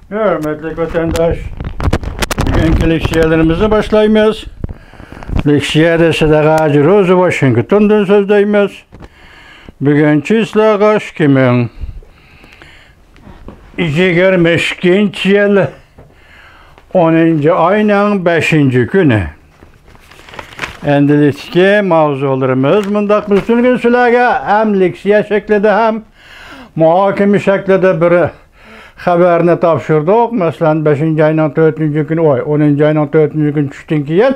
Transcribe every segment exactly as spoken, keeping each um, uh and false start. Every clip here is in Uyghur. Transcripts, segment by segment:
ھۆرمەتلىك ۋەتەنداش، بۈگۈنكى لېكسىيەلىرىمىزنى باشلايمىز. لېكسىيەدە سىدىق ھاجى روزى ۋاشىنگتوندىن سۆزلەيمىز. بۈگۈن چىسلاغا ئىككى مىڭ يىگىرمە ئىككىنچى يىل، ئونىنچى ئاينىڭ بەشىنچى كۈنى. ئەمدىلىكتىكى ماۋزۇلىرىمىز مۇنداق. بىز تۈنۈگۈن سىلەرگە ھەم لېكسىيە شەكلىدە، ھەم مۇھاكىمە شەكلىدە بىر خەۋەرنى تاپشۇردۇق. مەسىلەن، بەشىنچى ئاينىڭ تۆتىنچى كۈنى، ۋاي، ئونىنچى ئاينىڭ تۆتىنچى كۈنى چۈشتىن كېيىن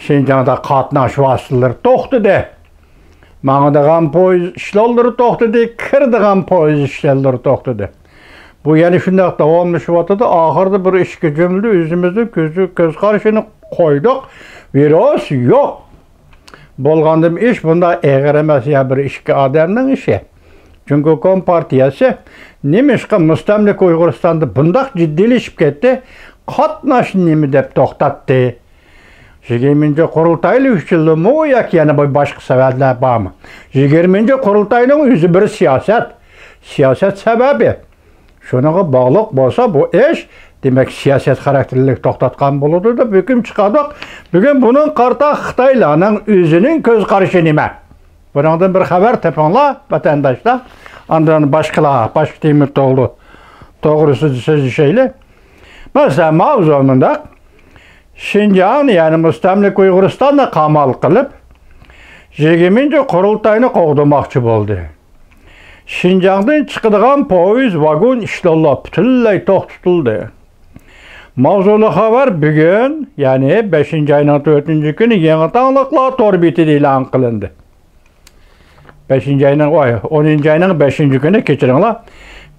شىنجاڭدا قاتناش ۋاسىتىلىرى توختىدى. ماڭىدىغان پويىز ئىشلارلىرى توختىدى، كىرىدىغان پويىز ئىشلارلىرى توختىدى. بۇ يەنە شۇنداق داۋاملىشىۋاتىدۇ. ئاخىرىدا بىر ئىككى جۈملىدە ئۆزىمىزنىڭ كۆز، كۆز قارىشىنى قويدۇق. ۋىرۇس يوق. بولغاندىمۇ ئىش بۇنداق ئېغىر ئەمەس يا بىر ئىككى ئادەمنىڭ ئىشى. جۇڭگو كومپارتىيەسى نېمىشقا مۇستەملىكە ئۇيغۇرىستاندا بۇنداق جىددىيلىشىپ كەتتى؟ قاتناش نېمە دەپ توختاتتى؟ يىگىرمىنچى قۇرۇلتايلار ئۈچۈنلىمۇ ياكى يەنە بىر باشقا سەۋەبلەر بارمۇ؟ يىگىرمىنچى قۇرۇلتاينىڭ ئۆزى بىر سىياسەت، سىياسەت سەۋەبى. شۇنىڭغا باغلىق بولسا، بۇ ئىش، دېمەك، سىياسەت خاراكتېرلىك توختاتقان بولىدۇ دەپ ھۆكۈم چىقاردۇق. بۈگۈن بۇنىڭغا قارىتا خىتايلارنىڭ ئۆزىنىڭ كۆز قارىشى نېمە؟ بۇنىڭدىن بىر خەۋەر تېپىڭلار، ۋەتەنداشلار. ئاندىن باشقىلار، باشقا تېما توغرا، توغرىسىدا سۆزلىشەيلى. مەسىلەن، ماۋزۇ مۇنداق. شىنجاڭنى، يەنى مۇستەملىكە ئۇيغۇرىستاننى قامال قىلىپ، يىگىرمىنچى قۇرۇلتاينى قوغدىماقچى بولدى. شىنجاڭدىن چىقىدىغان پويىز، ۋاگون ئىشلارلار پۈتۈنلەي توختىتىلدى. ماۋزۇلۇق خەۋەر بۈگۈن، يەنى بەشىنچى ئاينىڭ تۆتىنچى كۈنى يېڭى تاڭلىقلار تور بېتىدە ئېلان قىلىندى. بەشىنچى ئاينىڭ، ۋاي، ئونىنچى ئاينىڭ بەشىنچى كۈنى، كېچىرىڭلار.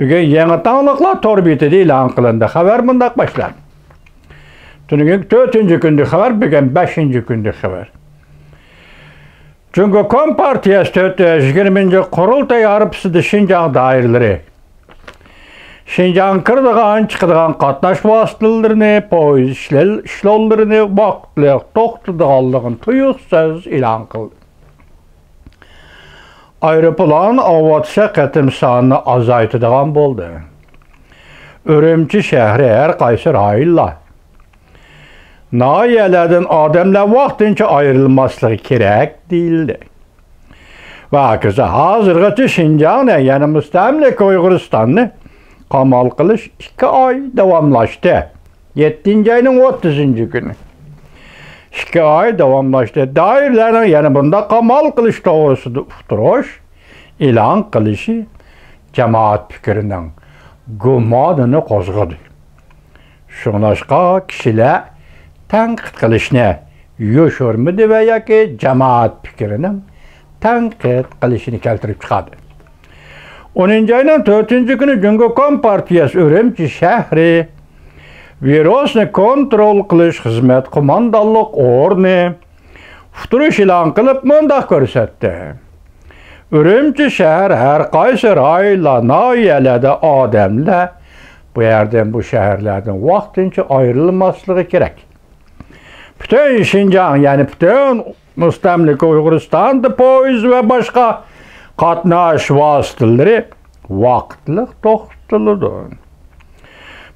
بۈگۈن يېڭى تاڭلىقلار تور بېتىدە ئېلان قىلىندى. خەۋەر مۇنداق باشلاندى. تۈنۈگۈن تۆتىنچى كۈندىكى خەۋەر، بۈگۈن بەشىنچى كۈندىكى خەۋەر. جۇڭگو كومپارتىيەسى تۆت، يىگىرمىنچى قۇرۇلتاي ھارپىسىدا شىنجاڭ دائىرىلىرى شىنجاڭغا كىرىدىغان، چىقىدىغان قاتناش ۋاسىتىلىرىنى، پويىز ئىشلەل-، ئىشلارلىرىنى ۋاقىتلىق توختىتىدىغانلىقىنى تۇيۇقسىز ئېلان قىلدى. ئايروپىلان ئاۋىئاتسىيە قېتىم سانىنى ئازايتىدىغان بولدى. ئۈرۈمچى شەھىرى ھەر قايسى رايونلار، ناھىيەلەردىن ئادەملەر ۋاقتىنچە ئايرىلماسلىقى كېرەك، دېيىلدى. ۋە ھاكازا ھازىرغىچە شىنجاڭنى، يەنى مۇستەملىكە ئۇيغۇرىستاننى قامال قىلىش ئىككى ئاي داۋاملاشتى. يەتتىنچى ئاينىڭ ئوتتۇزىنچى كۈنى. ئىككى ئاي داۋاملاشتى. دائىرىلەرنىڭ يەنە بۇنداق قامال قىلىش توغرىسىدا ئۇقتۇرۇش ئېلان قىلىشى جامائەت پىكرىنىڭ گۇمانىنى قوزغىدى. شۇڭلاشقا كىشىلەر تەنقىد قىلىشنى يوشۇرمىدى ۋە ياكى جامائەت پىكرىنىڭ تەنقىد قىلىشىنى كەلتۈرۈپ چىقاردى. ئونىنچى ئاينىڭ تۆتىنچى كۈنى جۇڭگو كومپارتىيەسى ئۈرۈمچى شەھىرى ۋىرۇسنى كونترول قىلىش خىزمەت قوماندانلىق ئورنى ئۇقتۇرۇش ئېلان قىلىپ مۇنداق كۆرسەتتى: ئۈرۈمچى شەھەر ھەر قايسى رايونلار، ناھىيەلەردە ئادەملەر بۇ يەردىن، بۇ شەھەرلەردىن ۋاقتىنچە ئايرىلماسلىقى كېرەك. پۈتۈن شىنجاڭ، يەنى پۈتۈن مۇستەملىكە ئۇيغۇرىستاندا پويىز ۋە باشقا قاتناش ۋاسىتىلىرى ۋاقىتلىق توختىتىلىدۇ.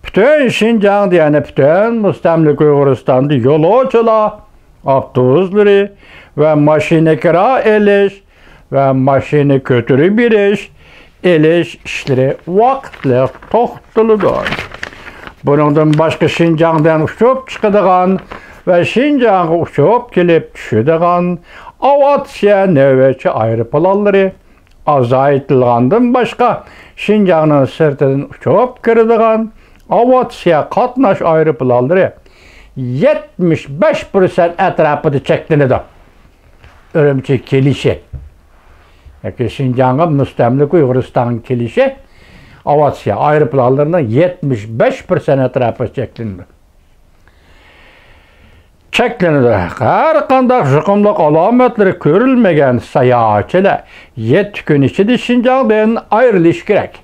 پۈتۈن شىنجاڭدا، يەنى پۈتۈن مۇستەملىكە ئۇيغۇرىستاندا يولۇچىلار ئاپتوبۇسلىرى ۋە ماشىنا كىرا ئېلىش ۋە ماشىنا كۆتۈرۈپ بېرىش، ئېلىش ئىشلىرى ۋاقىتلىق توختىتىلىدۇ. بۇنىڭدىن باشقا، شىنجاڭدىن ئۇچۇپ چىقىدىغان ۋە شىنجاڭغا ئۇچۇپ كېلىپ چۈشىدىغان ئاۋىئاتسىيە نۆۋەتچى ئايروپىلانلىرى ئازايتىلغاندىن باشقا، شىنجاڭنىڭ سىرتىدىن ئۇچۇپ كىرىدىغان ئاۋىئاتسىيە قاتناش ئايروپىلانلىرى يەتمىش بەش پىرسەنت ئەتراپىدا چەكلىنىدۇ. ئۈرۈمچى كېلىشى ياكى شىنجاڭغا مۇستەملىكە ئۇيغۇرىستانغا كېلىشى ئاۋىئاتسىيە ئايروپىلانلىرىنىڭ يەتمىش بەش پىرسەنت ئەتراپىدا چەكلىنىدۇ. چەكلىنىدۇ. ھەر قانداق يۇقۇملۇق ئالامەتلىرى كۆرۈلمىگەن ساياھەتچىلەر يەتتە كۈن ئىچىدە شىنجاڭدىن ئايرىلىشى كېرەك.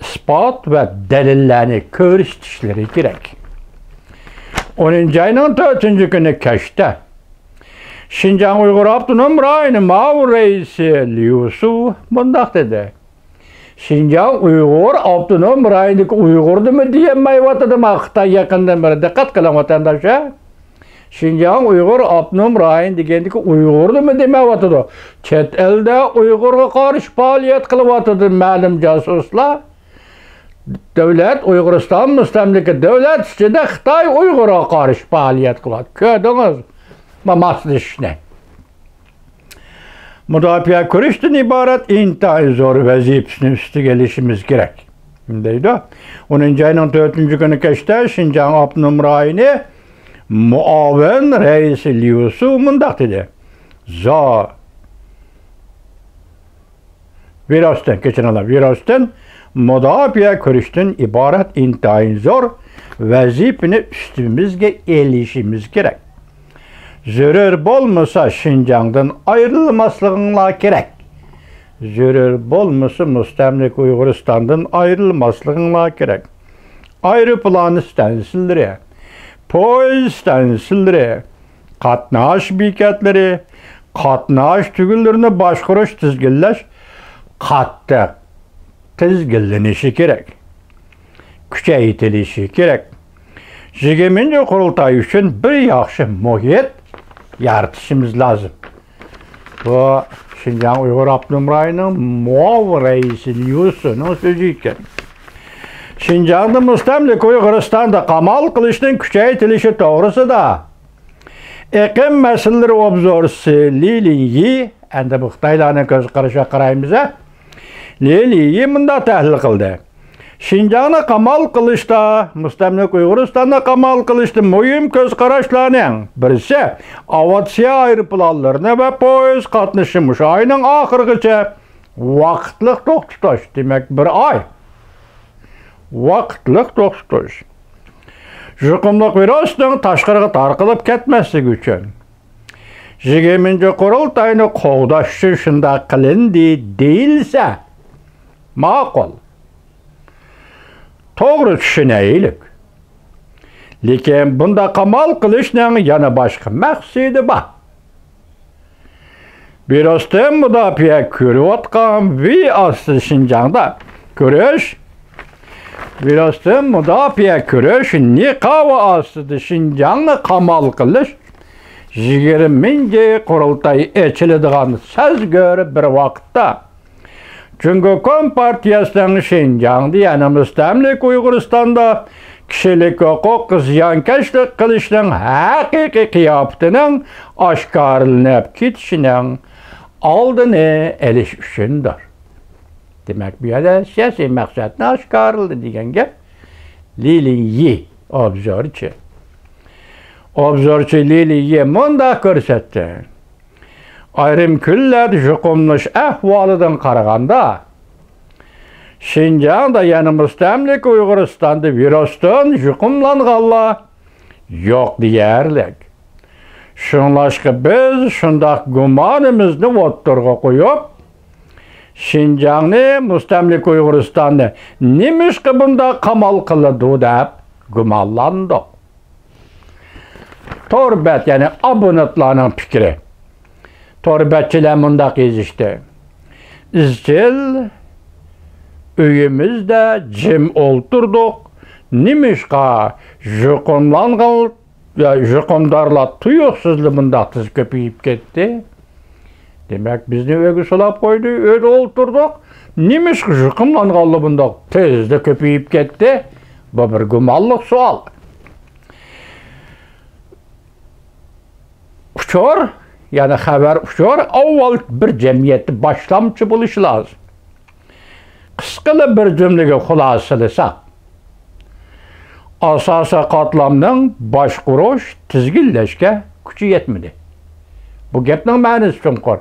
ئىسپات ۋە دەلىللەرنى كۆرسىتىشلىرى كېرەك. ئونىنچى ئاينىڭ تۆتىنچى كۈنى كەچتە شىنجاڭ ئۇيغۇر ئاپتونوم رايونى ماۋۇ رەئىسى ليۇ سۇ مۇنداق دېدى: شىنجاڭ ئۇيغۇر ئاپتونوم رايونىدىكى ئۇيغۇردىمۇ دېيەلمەيۋاتىدۇ، ما خىتاي يېقىندىن بېرى. دىققەت قىلىڭ، ۋەتەنداشلار. شىنجاڭ ئۇيغۇر ئاپتونوم رايونى دېگەندىكى ئۇيغۇردىمۇ دېمەيۋاتىدۇ. چەت ئەلدە ئۇيغۇرغا قارشى پائالىيەت قىلىۋاتىدۇ مەلۇم جاسۇسلار. دۆلەت، ئۇيغۇرىستان مۇستەملىكە دۆلەت ئىچىدە خىتاي ئۇيغۇرغا قارشى پائالىيەت قىلىۋاتىدۇ. كۆردىڭىزمۇ ماسلىشىشنى؟ مۇداپىئە كۈرىشىدىن ئىبارەت ئىنتايىن زور ۋەزىپىسىنى ئۈستىگە ئېلىشىمىز كېرەك، دەيدۇ. ئونىنچى ئاينىڭ تۆتىنچى كۈنى كەچتە شىنجاڭ ئاپتونوم رايونى مۇئاۋىن رەئىسى ليۇ سۇ مۇنداق دېدى. زا ۋىرۇستىن، كەچۈرۈڭلار، ۋىرۇستىن مۇداپىئە كۆرۈشتىن ئىبارەت ئىنتايىن زور ۋەزىپىنى ئۈستىمىزگە ئېلىشىمىز كېرەك. زۆرۈر بولمىسا شىنجاڭدىن ئايرىلماسلىقىڭلار كېرەك. زۆرۈر بولمىسا مۇستەملىكە ئۇيغۇرىستاندىن ئايرىلماسلىقىڭلار كېرەك. ئايروپىلان ئىستانسىلىرى، پويىز ئىستانسىلىرى، قاتناش بېكەتلىرى، قاتناش تۈگۈنلىرىنى باشقۇرۇش، تىزگىنلەش قاتتىق تىزگىنلىنىشى كېرەك، كۈچەيتىلىشى كېرەك. يىگىرمىنچى قۇرۇلتاي ئۈچۈن بىر ياخشى مۇھىت يارىتىشىمىز لازىم. بۇ شىنجاڭ ئۇيغۇر ئاپتونوم رايونىنىڭ مۇئاۋىن رەئىسى ليۇ سۇنىڭ سۆزى ئىكەن. شىنجاڭدا مۇستەملىكە ئۇيغۇرىستاندا قامال قىلىشنىڭ كۈچەيتىلىشى توغرىسىدا ئېقىم مەسىلىلىرى ئوبزورچىسى لى لىنيى، ئەمدى بۇ خىتايلارنىڭ كۆز قارىشىغا قارايمىز، لى لىنيى مۇنداق تەھلىل قىلدى. شىنجاڭنى قامال قىلىشتا، مۇستەملىكە ئۇيغۇرىستاننى قامال قىلىشتا مۇھىم كۆز قاراشلارنىڭ بىرسى، ئاۋىئاتسىيە ئايروپىلانلىرىنى ۋە پويىز قاتنىشىنى مۇشۇ ئاينىڭ ئاخىرىغىچە ۋاقىتلىق توختىتىش، دېمەك، بىر ئاي ۋاقىتلىق توختىتىش. يۇقۇملۇق ۋىرۇسنىڭ تاشقىرىغا تارقىلىپ كەتمەسلىكى ئۈچۈن يىگىرمىنچى قۇرۇلتاينى قوغداش ئۈچۈن شۇنداق قىلىندى دېيىلسە، ماقۇل. توغرا چۈشىنەيلىك. لېكىن بۇنداق قامال قىلىشنىڭ يەنە باشقا مەقسىتى بار. ۋىرۇستىن مۇداپىئە كۆرۈۋاتقان ۋى ئاستىدا شىنجاڭدا كۈرەش، ۋىرۇستىن مۇداپىئە كۈرەش نىقابى ئاستىدا شىنجاڭنى قامال قىلىش يىگىرمىنچى قۇرۇلتاي ئېچىلىدىغان سەزگۈر بىر ۋاقىتتا، جۇڭگو كومپارتىيەسىنىڭ شىنجاڭدا، يەنى مۇستەملىكە ئۇيغۇرىستاندا كىشىلىك ھوقۇققا زىيانكەشلىك قىلىشنىڭ ھەقىقىي قىياپىتىنىڭ ئاشكارىلىنىپ كېتىشىنىڭ ئالدىنى ئېلىش ئۈچۈندۇر. دېمەك، بۇ يەردە سىياسىي مەقسەتنى ئاشكارىلىدى دېگەن گەپ. لى لىنيى، ئوبزورچى. ئوبزورچى لى لىنيى مۇنداق كۆرسەتتى. ئايرىم كۈنلەردە يۇقۇملىنىش ئەھۋالىدىن قارىغاندا، شىنجاڭدا، يەنى مۇستەملىكە ئۇيغۇرىستاندا ۋىرۇستىن يۇقۇملانغانلار يوق دېيەرلىك. شۇڭلاشقا بىز شۇنداق گۇمانىمىزنى ئوتتۇرىغا قويۇپ، شىنجاڭنى مۇستەملىكە ئۇيغۇرىستاننى نېمىشقا بۇنداق قامال قىلىدۇ دەپ گۇمانلاندۇق. تور بەت، يەنى ئابونېنتلارنىڭ پىكرى. تور بەتچىلەر مۇنداق يېزىشتى: ئىزچىل ئۆيىمىزدە جىم ئولتۇردۇق. نېمىشقا يۇقۇملانغان، يۇقۇمدارلار تۇيۇقسىزلا مۇنداق تېز كۆپىيىپ كەتتى؟ دېمەك، بىزنى ئۆيگە سولاپ قويدى، ئۆيدە ئولتۇردۇق. نېمىشقا يۇقۇملانغانلار بۇنداق تېزلا كۆپىيىپ كەتتى؟ بۇ بىر گۇمانلىق سوئال. ئۇچۇر، يەنى خەۋەر ئۇچۇر ئاۋۋال بىر جەمئىيەتتە باشلامچى بولۇشى لازىم. قىسقىلا بىر جۈملىگە خۇلاسىلىساق، ئاساسىي قاتلامنىڭ باشقۇرۇش، تىزگىنلەشكە كۈچى يەتمىدى. بۇ گەپنىڭ مەنىسى چوڭقۇر.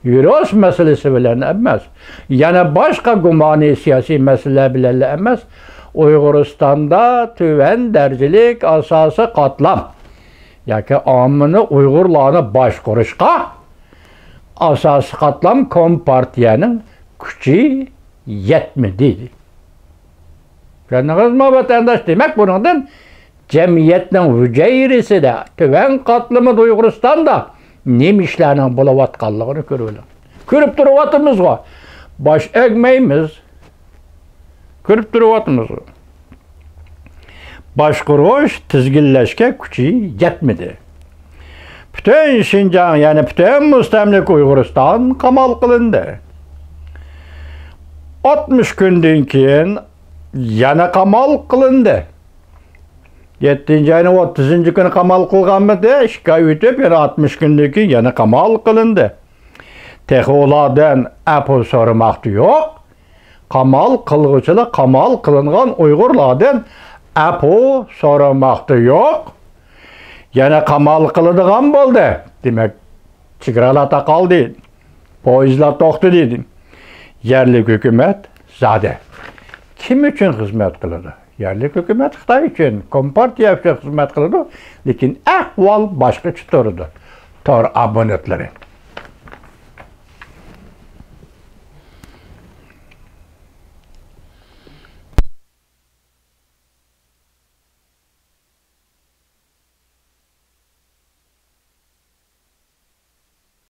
ۋىرۇس مەسىلىسى بىلەن ئەمەس، يەنە باشقا گۇمانىي سىياسىي مەسىلىلەر بىلەنلا ئەمەس، ئۇيغۇرىستاندا تۆۋەن دەرىجىلىك ئاساسىي قاتلام ياكى ئاممىنى، ئۇيغۇرلارنى باشقۇرۇشقا ئاساسىي قاتلام كومپارتىيەنىڭ كۈچى يەتمىدى. چۈشەندىڭىزمۇ، ۋەتەنداش؟ دېمەك، بۇنىڭدىن جەمئىيەتنىڭ ھۈجەيرىسىدە، تۆۋەن قاتلىمىدا، ئۇيغۇرىستاندا نېمە ئىشلارنىڭ بولۇۋاتقانلىقىنى كۆرۈۋېلىڭ. كۆرۈپ تۇرۇۋاتىمىزغۇ. باش ئەگمەيمىز. كۆرۈپ تۇرۇۋاتىمىز. باشقۇرۇش، تىزگىنلەشكە كۈچى يەتمىدى. پۈتۈن شىنجاڭ، يەنى پۈتۈن مۇستەملىكە ئۇيغۇرىستان قامال قىلىندى. ئاتمىش كۈندىن كېيىن يەنە قامال قىلىندى. يەتتىنچى ئاينىڭ ئوتتۇزىنچى كۈنى قامال قىلغانمىدى؟ ئىككى ئاي ئۆتۈپ، يەنە ئاتمىش كۈندىن كېيىن يەنە قامال قىلىندى. تېخى ئۇلاردىن ئەپۇ سورىماقتا يوق. قامال قىلغۇچىلار قامال قىلىنغان ئۇيغۇرلاردىن ئەپۇ سورىماقتا يوق. يەنە قامال قىلىدىغان بولدى. دېمەك، چېگرالار تاقالدى، پويىزلار توختىدى. يەرلىك ھۆكۈمەت زادى كىم ئۈچۈن خىزمەت قىلىدۇ؟ يەرلىك ھۆكۈمەت خىتاي ئۈچۈن، كومپارتىيە ئۈچۈن خىزمەت قىلىدۇ، لېكىن ئەھۋال باشقىچە تۇرىدۇ. تور ئابونېنتلىرى.